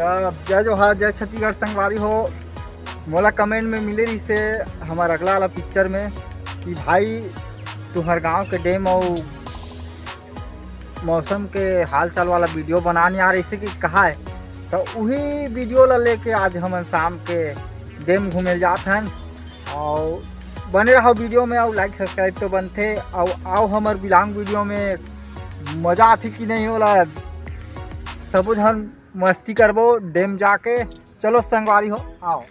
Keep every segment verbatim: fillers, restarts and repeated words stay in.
जय जोहार, जय छत्तीसगढ़ संगवारी हो। मोला कमेंट में मिले रहिसे हमर अगला वाला पिक्चर में कि भाई, तुम्हर गांव के डैम अउ मौसम के हाल चाल वाला वीडियो बनाने आ रहिसे कि कहा है, तो उही वीडियो ला लेके आज हमन शाम के डैम घूमे ल जात हन। अउ बने रहो वीडियो में, अउ लाइक सब्सक्राइब तो बनथे। अउ आओ हमर बिलोंग वीडियो में, मजा आथे कि नहीं, ओला सबो झन मस्ती करबो डैम जाके। चलो संगवारी हो, आओ।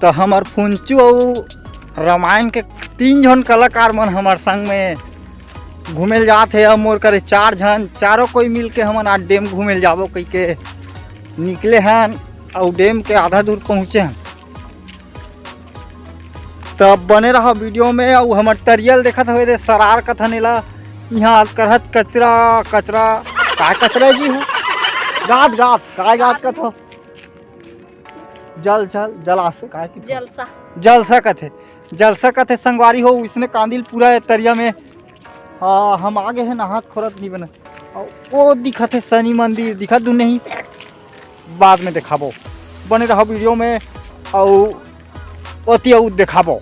तो हमर फुंचू अउ रामायण के तीन झन कलाकार मन हमर संग में घूमे ल जात हे। अउ मोर करे चार झन, चारों कोई मिल के हमन आज डैम घूमे ल जाबो कहिके निकले हन। अउ डैम के आधा दूर पहुँचे हन। तब बने रहो वीडियो में। अउ हमर तरिया ल देखत हवे दे, सरार कथन एला। इहाँ करहत कचरा, कचरा, काय कचरा जी हो? गाद, गाद, काय गाद कथो? जल, जल, जलाशय, काय कथो? जलसा। जलसा कथे, जलसा कथे संगवारी हो। इसने कांदिल पूरा ए तरिया में। हाँ, हम आगे हैं नहात खोरत नहीं बने। अउ ओ दिखत हे शनि मंदिर, दिखत दू नहीं, बाद में देखाबो। बने रहो वीडियो में, अउ ओती अउ देखाबो।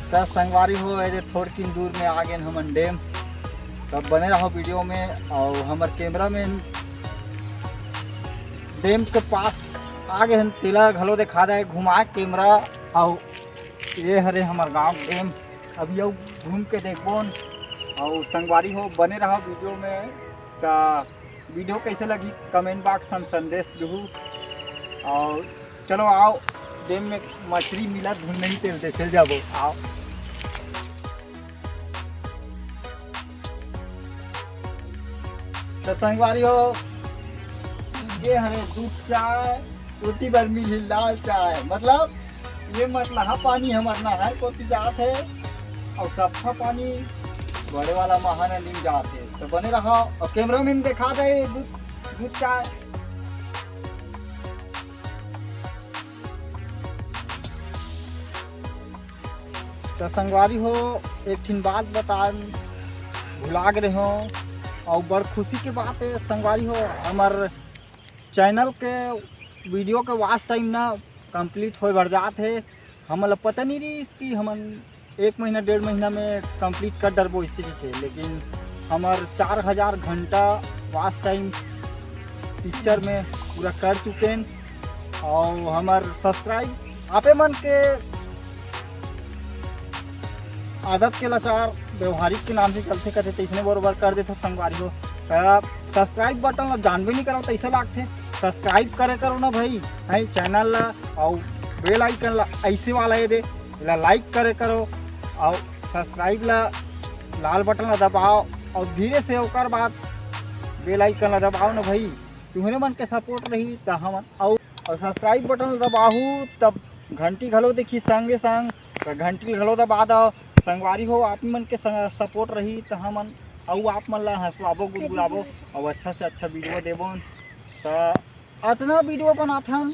त संगवारी हो, एदे थोड़किन दूर में आ गेन हमन डैम। तब बने रहो वीडियो में। अउ हमर कैमरामैन डैम के पास आ गे हन, तेला घलो देखा दे, घुमा कैमरा। अउ ये हरे हमर गांव डैम। अभी अउ घूम के देखबोन। अउ संगवारी हो, बने रहो वीडियो में। त वीडियो कैसे लगी, कमेंट बॉक्स में संदेश दुहू। अउ चलो आओ, डैम में मछली मिलत धुन नहीं, तेल देखे जाबो। आओ। तो संगवारी हो, ये हरे दूध चाय, ओती बर मिलही लाल चाय। मतलब ये मतलहा पानी हमर नहर कोती जात हे, अउ सफा पानी बड़े वाला महानदी में जात हे। तो बने रहा, अउ कैमरामैन देखा दे दूध, दूध चाय। तो संगवारी हो, एक ठिन बात बताए भुला गे रहे हो, अउ बड़ खुशी के बात है संगवारी हो, हमर चैनल के वीडियो के वॉच टाइम ना कंप्लीट होए बर जात है। हमन ल पता नहीं रहिस कि हमन एक महीना डेढ़ महीना में कंप्लीट कर डरबो इसी के, लेकिन हमर चार हजार घंटा वॉच टाइम पिक्चर में पूरा कर चुके हैं। अउ हमर सब्सक्राइब आपे मन के आदत के लाचार व्यवहारिक के नाम से चलथे कथे, तइसने बरोबर कर देथो संगवारी हो। त सब्सक्राइब बटन ला जानबे नहीं करो, तइसे लागथे। सब्सक्राइब करे करो ना भाई, है चैनल ला, अउ बेल आइकन ला ऐसे वाला ये दे, ला लाइक करे करो, अउ सब्सक्राइब ला लाल बटन ला दबाओ, अउ धीरे से ओकर बाद बेल आइकन ला दबाओ ना भाई। तुहरे मन के सपोर्ट रही त हमन अउ, अउ सब्सक्राइब बटन दबाहू, तब घंटी घलो देखी संगे संग, त घंटी घलो दबा दव। संगवारी हो, आप मन के सपोर्ट रही त हमन अउ आप मन ला हंसवाबो, गुदगुदाबो, अउ अच्छा से अच्छा वीडियो देबो। त अतना वीडियो बनाथन,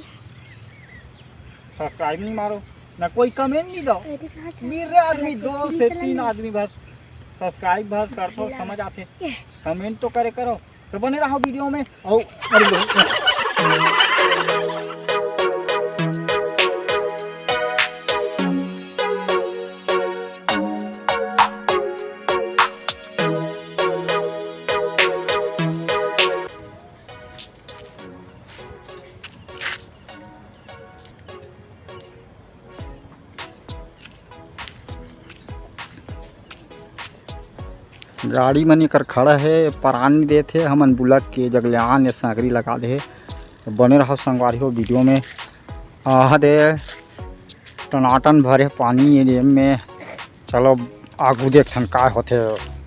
सब्सक्राइब नहीं मारो, ना कोई कमेंट नहीं दो। मेरे आदमी दो से तीन आदमी बस सब्सक्राइब भर करथो, समझ आथे, कमेंट तो करे करो। तो बने रहो वीडियो में। अउ, अरे, गाड़ी मन एकर खड़ा हे, परानी देत हे, हमन बुला के जगले आन ले सांकरी लगा दे हे। तो बने रहो संगवारी हो वीडियो में। आहा दे, टनाटन भरे पानी ये डैम में। चलो आगू देखथन काय होथे।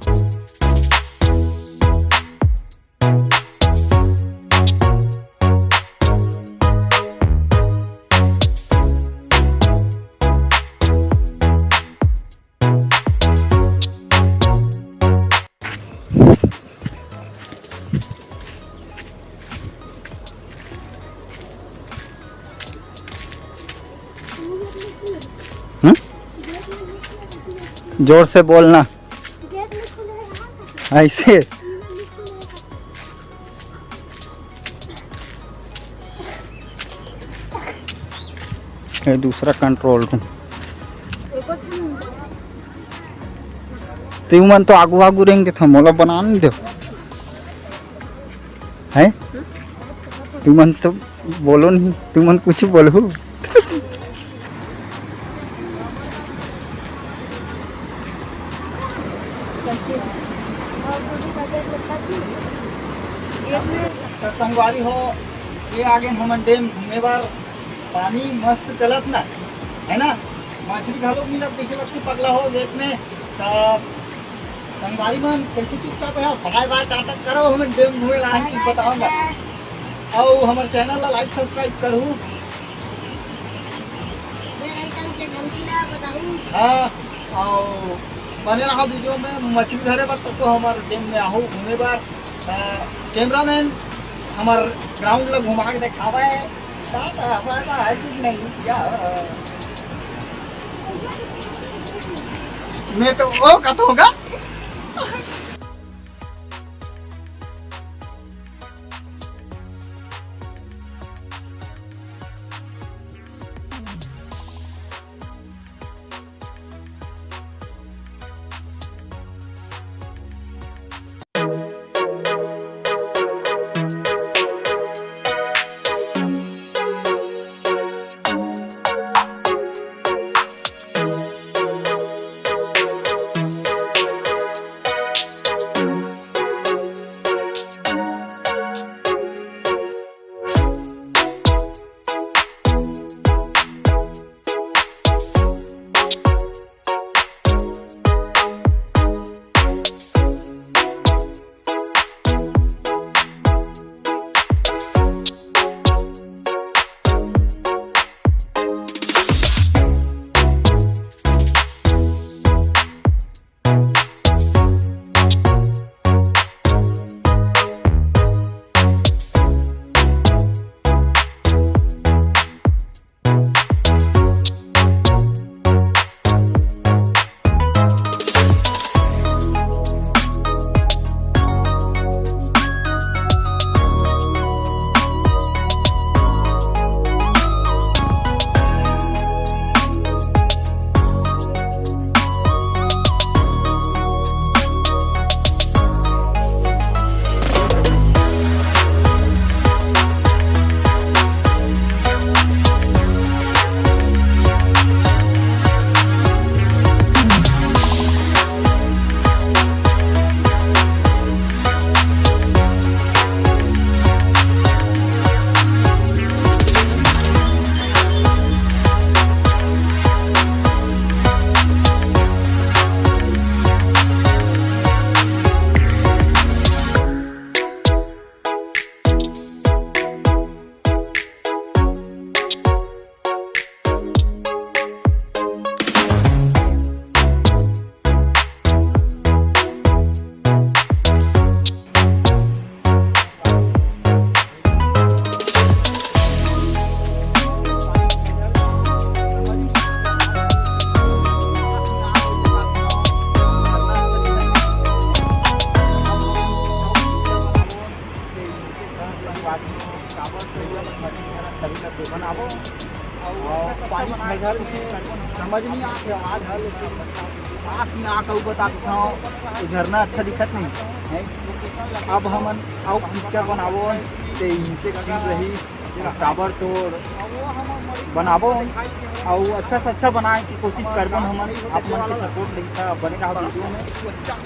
हम्म? जोर से बोलना। ऐसे। ये दूसरा कंट्रोल रूम। तुमन तो आगू आगू रेंगे, तो मोला बना नहीं दो। हैं? तुमन तो बोलो नहीं, तुमन कुछ बोलो। तो संगवारी हो, ये आगे हमन डैम घूमे बर। पानी मस्त चलत ना, है ना? मछली घलो मिलत, जैसे लगती पगला हो गेट में। तो संगवारी मन, कैसे चुपचाप है, बाय बाय टाटा करो, हमन डैम घूमे ला आएंगे, बताऊंगा। अउ हमर चैनल ला लाइक सब्सक्राइब करू। बेल आइकन के घंटी ला बताऊं। हाँ, अउ बने रहो वीडियो में। मछली धरे बर तब तो हमर डैम में आहू घूमे बर। अ, कैमरामैन हमर ग्राउंड ला घुमा के देखावे। का, का, का, का है कुछ नहीं क्या? मैं तो वो कत होगा। समझ नहीं आत हे आवाज ह, लेकिन पास में आके ऊ बता देथंव, वो झरना अच्छा दिखत नहीं है। अब हमन अउ पिक्चर बनाबो, ते इनसे ठीक रही, काबर तो बनाबो अउ अच्छा से अच्छा बनाए के कोशिश करबो हमन। आप मन के सपोर्ट रही था, बने रहा वीडियो में,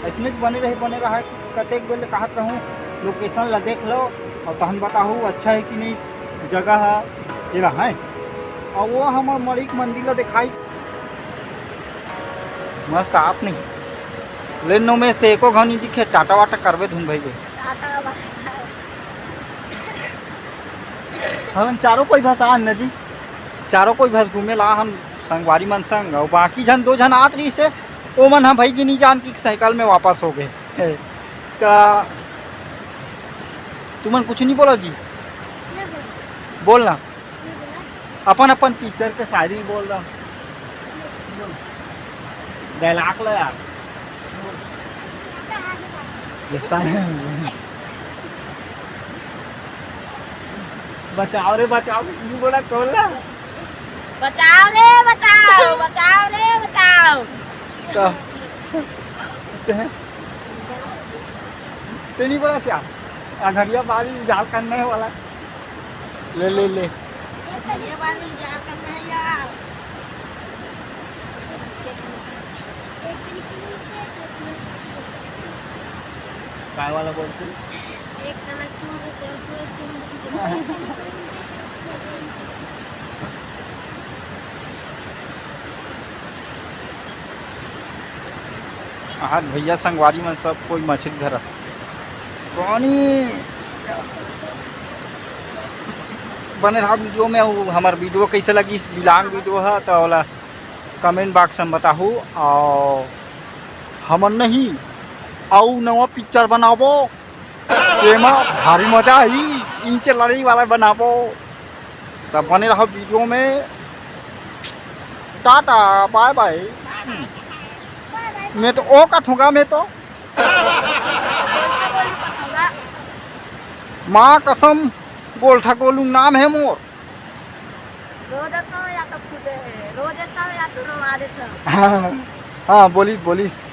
ऐसने बने रहे, बने रहा। कतेक बेर ले कहत रहूं, लोकेशन ला देख लो अउ तहन बताहू अच्छा है कि नहीं जगह ह, एला है। अउ वो हमर मणिक मंदिर ला दिखाई। मस्त आत नहीं। ले नोमेश ते एको घनी दिखे, टाटा वाटा करबे धुन भाई बे। टाटा वाटा। हमन चारों कोई भस आन न जी, चारों कोई भस घूमे ला हम संगवारी मन संग, अउ बाकी झन दो झन आत रहिस हे, ओमन ह भाई गिनी जान की साइकिल में वापस हो गए। त तुमन कुछ नहीं बोला जी, बोलना। अपन अपन पिक्चर के शायरी बोल रहा। डायलॉग ला यार। गुस्सा है। बचाओ रे बचाओ, नहीं बोला कौन ला? बचाओ रे बचाओ, बचाओ रे बचाओ। तो, ते, ते नहीं बोला क्या? अधरिया बारी उजाड़ करने वाला। ले, ले, ले। ये बार में इंतजार करना है यार। काय वाला बोलते? एक जना चूर, दो चूर, चूर। आहत भैया संगवारी मन सब कोई मछली धरत। पानी बने रहा वीडियो में। अउ हमर वीडियो कैसे लगिस, बिलांग वीडियो ह, त ओला कमेंट बॉक्स में बताहू। अउ हमन नहीं, अउ नवा पिक्चर बनाबो, तेमा भारी मजा आही। इंचे लड़ई वाला बनाबो, त बने रहा वीडियो में। टाटा, बाय बाय। मैं तो ओ कथूंगा, मैं तो माँ कसम, गोलठा गोलू नाम है मोर। रो देथव या तो खुदे हे, रो देथव या तो रोवा देथव। हाँ, हाँ, बोलिस, बोलिस।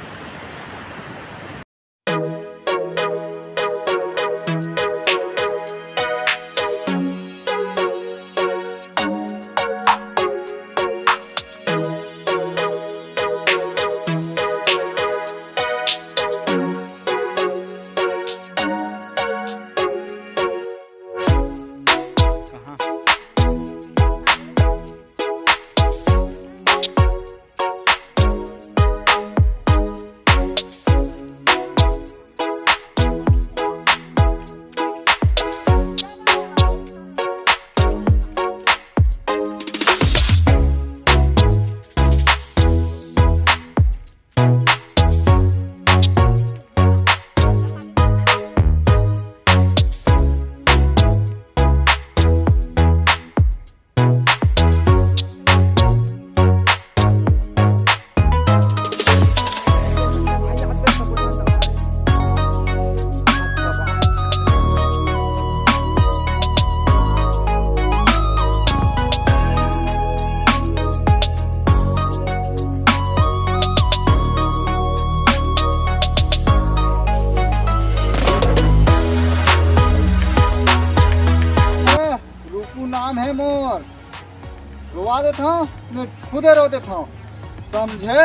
रुकू नाम है मोर। रोवा देथव, मैं खुदे रो देथव, समझे?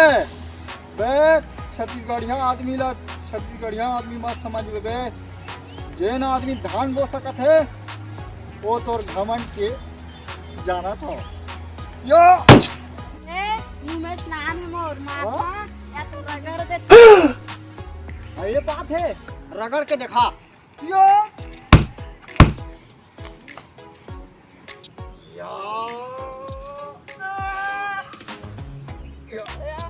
बे, छत्तीसगढ़िया आदमी ला छत्तीसगढ़िया आदमी मत समझ बे। जेन आदमी धान बो सकत हे, वो तोर घमंड के जानत हो। यो! ए, उमेश नाम है मोर, मार हाँ? या तो रगड़ दे। हाँ, ये बात है, रगड़ के देखा। यो! या। या।